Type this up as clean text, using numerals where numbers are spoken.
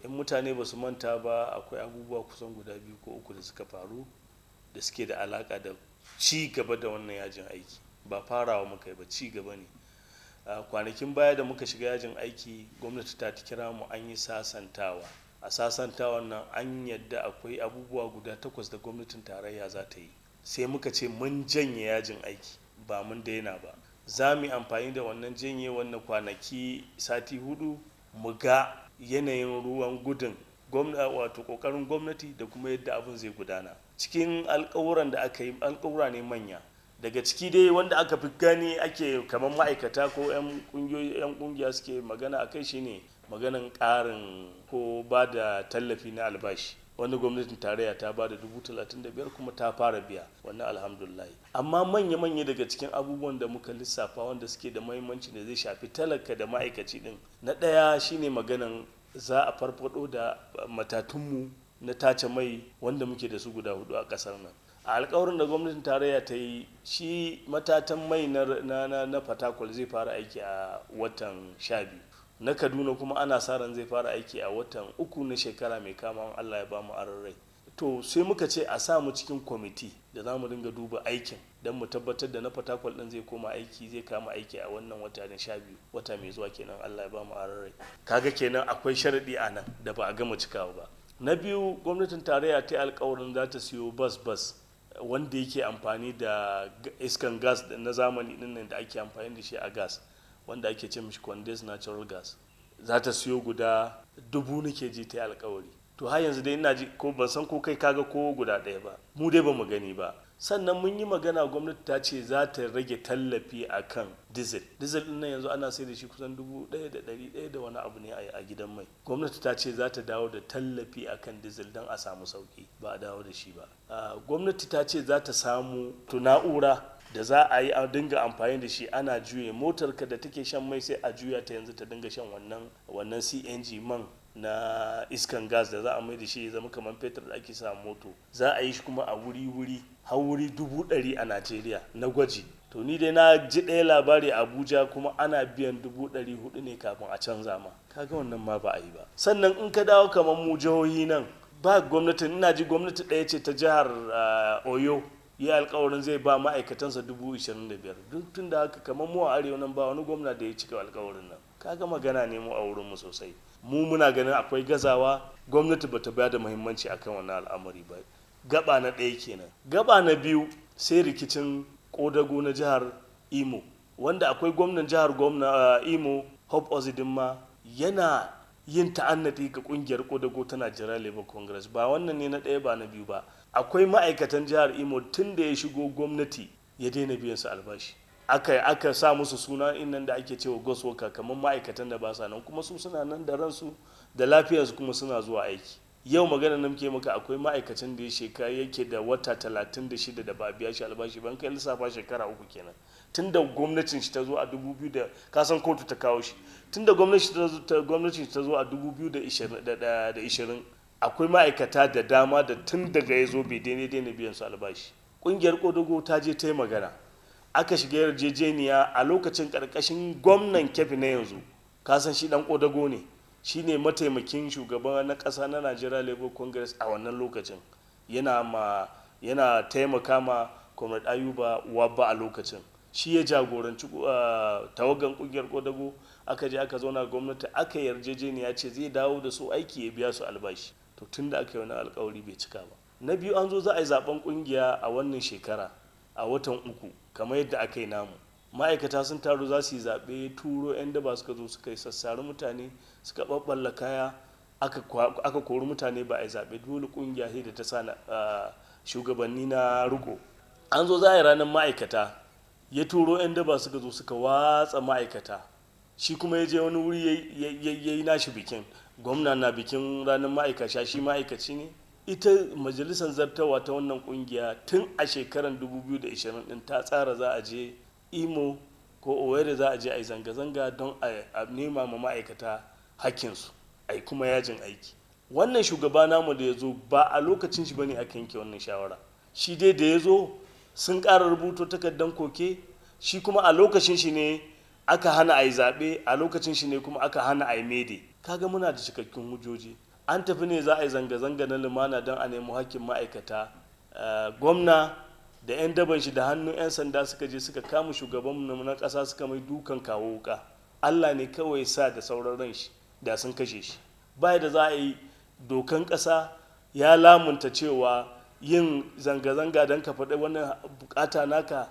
In mutane ba su manta ba, akwai abubuwa kusan guda biyu ko uku da suka faru da suke da alaka da ci gaba da wannan yajin aiki. Ba farawa muka yi ba, ci gaba ne. Kwanakin baya da muka shiga yajin aiki, gwamnati ta kira mu, an yi sasantawa. A sasantawan nan an yadda akwai abubuwa guda takwas da gwamnatin tarayya za ta yi. Sai muka ce mun janye yajin aiki, ba mun daina ba. Za mu yi amfani da wannan janye wannan kwanaki sati 4 mu ga yanayin ruwan gudun wato kokarin gwamnati da kuma yadda abin zai gudana. Cikin alkawuran da aka yi, alkawura ne manya. Daga ciki dai wanda aka fi gani ake kamar ma'aikata ko 'yan kungiya suke magana a kai shine maganan ƙarin ko ba da tallafi na albashi, wanda gwamnatin tarayya ta ba da 35,000 kuma ta fara biya wannan, alhamdulillah. Amma manya-manya daga cikin abubuwan da muka lissafa wanda suke da mahimmanci da zai shafi talaka da ma'aikaci din, na ɗaya shine maganan za a farfado da matatunmu na tace mai wanda muke da su guda hudu a ƙasar nan. A alkawarin da gwamnatin tarayya ta yi, shi matatan mai na Fatakwal zai fara aiki a watan 12, na Kaduna kuma ana sa ran zai fara aiki a watan 3 na shekara mai kama, Allah ya bamu aron rai. To sai muka ce a sa mu cikin kwamiti da za mu dinga duba aikin don mu tabbatar da na Fatakwal din zai koma aiki, zai kama aiki a wannan wata na 12, wata mai zuwa kenan, Allah ya bamu aron rai. Kaga kenan akwai sharadi a nan da ba a gama cikawa ba. Na biyu, gwamnatin tarayya ta yi alkawarin za ta siyo bas bas wanda yake amfani da iskan gas na zamani din nan da ake amfani da shi a gas, wanda ake ce mishi condensed natural gas. Za ta siyo guda 1000 nake ji ta yi alkawari. To har yanzu dai ina ji ko ban san ko kai kaga ko guda ɗaya ba, mu dai ba mu gani ba. Sannan mun yi magana, gwamnati ta ce za ta rage tallafi a kan diesel. Diesel ɗin nan yanzu ana sai da shi kusan 1,100 da wani abu ne a gidan mai. Gwamnati ta ce za ta dawo da tallafi a kan diesel don a samu sauki, ba a dawo da shi ba. Gwamnati ta ce za ta samu na'ura da za a yi a dinga amfani da shi, ana juye motarka da take shan mai, sai a juya ta yanzu ta dinga shan wannan CNG, man na iskan gas da za a mai da shi ya zama kamar fetur da ake sa moto. Za a yi shi kuma a wuri-wuri har wuri 100,000 a Najeriya na gwaji. To ni dai na ji ɗaya labari a Abuja kuma ana biyan 400,000 ne kafin a canza ma. Kaga wannan ma ba a yi ba. Sannan in ka dawo kamar mu jihohi nan, ba gwamnati, ina ji gwamnati ɗaya ce ta jihar Oyo yi alkawarin zai ba ma'aikatansa 25,000. Duk tun da haka kamar mu a arewa nan ba wani gwamna da ya cika alkawarin nan. Kaga magana ne mu a wurinmu sosai. Mu muna ganin akwai gazawa, gwamnati bata ba da muhimmanci akan wannan al'amari ba. Gaba na ɗaya kenan. Gaba na biyu, sai rikicin kodago na jihar Imo, wanda akwai gwamnan jihar gwamna Imo, Hope Uzodinma, yana yin ta'annati ga kungiyar kodago ta Nigeria Labour Congress. Ba wannan ne na ɗaya ba na biyu ba. Akwai ma'aikatan jihar Imo, tun da ya shigo gwamnati ya daina biyan su albashi. Aka sa musu suna innan da ake cewa ghost worker, kamar ma'aikatan da ba sa nan, kuma su suna nan da ransu da lafiyarsu kuma suna zuwa aiki. Yau magana nan muke maka, akwai ma'aikacin da ya shekara yake da wata 36 da ba biya shi albashi ban. Kai lissafa, shekara 3 kenan tun da gwamnatin shi ta zo a 2000 da kasan kotu ta kawo shi. Tun da gwamnatin shi ta zo a 2020, akwai ma'aikata da dama da tun daga ya zo bai daina biyan su albashi. Kungiyar kodago ta je ta yi magana, aka shiga yarjejeniya a lokacin karkashin gwamnan Kebbi na yanzu. Kasan shi dan kodago ne, shine mataimakin shugaban na ƙasa na Nigeria Labour Congress a wannan lokacin, yana taimaka ma Comrade Ayuba Wabba a lokacin. Shi ya jagoranci tawagan kungiyar kodago, aka je aka zauna gwamnati, aka yarjejeniya, ce zai dawo da su aiki, ya biya su albashi. To tun da aka yi wani alkawari bai cika ba. Na biyu, an zo za a yi zaben kungiya a wannan shekara a watan 3 kamar yadda aka yi namu. Ma'aikata sun taru za su yi zaɓe, turo 'yan daba suka zo suka yi sassari mutane, suka ɓaɓɓalla kaya, aka kori mutane, ba a yi zaɓe. Dole ƙungiya sai da ta sa shugabanni na riko. An zo za a yi ranar ma'aikata, ya turo 'yan daba suka zo suka watsa ma'aikata. Shi kuma ya je wani wuri ya yi nashi bikin. Gwamna na bikin ranar ma'aikata, shi ma'aikaci ne? Ita majalisar zartawa ta wannan kungiya tun a shekarar 2020 din ta tsara za a je Imo ko Owerri, za a je a yi zanga-zanga don a nema ma ma'aikata hakkinsu, a yi kuma yajin aiki. Wannan shugaba namu da ya zo, ba a lokacin shi bane aka yanke wannan shawara. Shi dai da ya zo sun ƙara rubuto takardar koke. Shi kuma a lokacin shi ne aka hana a yi zaɓe, a lokacin shi ne kuma aka hana a yi May Day. Kaga muna da cikakkun hujjoji. An tafi ne za a yi zanga-zanga na lumana don a nemi hakkin ma'aikata. Gwamna da 'yan daban shi da hannun 'yan sanda suka je suka kama shugabanmu na ƙasa, suka mai dukan kawo wuka. Allah ne kawai sa da sauran ran shi, da sun kashe shi. Baya da za a yi, dokan ƙasa ya lamunta cewa yin zanga-zanga don ka faɗi wannan bukata naka.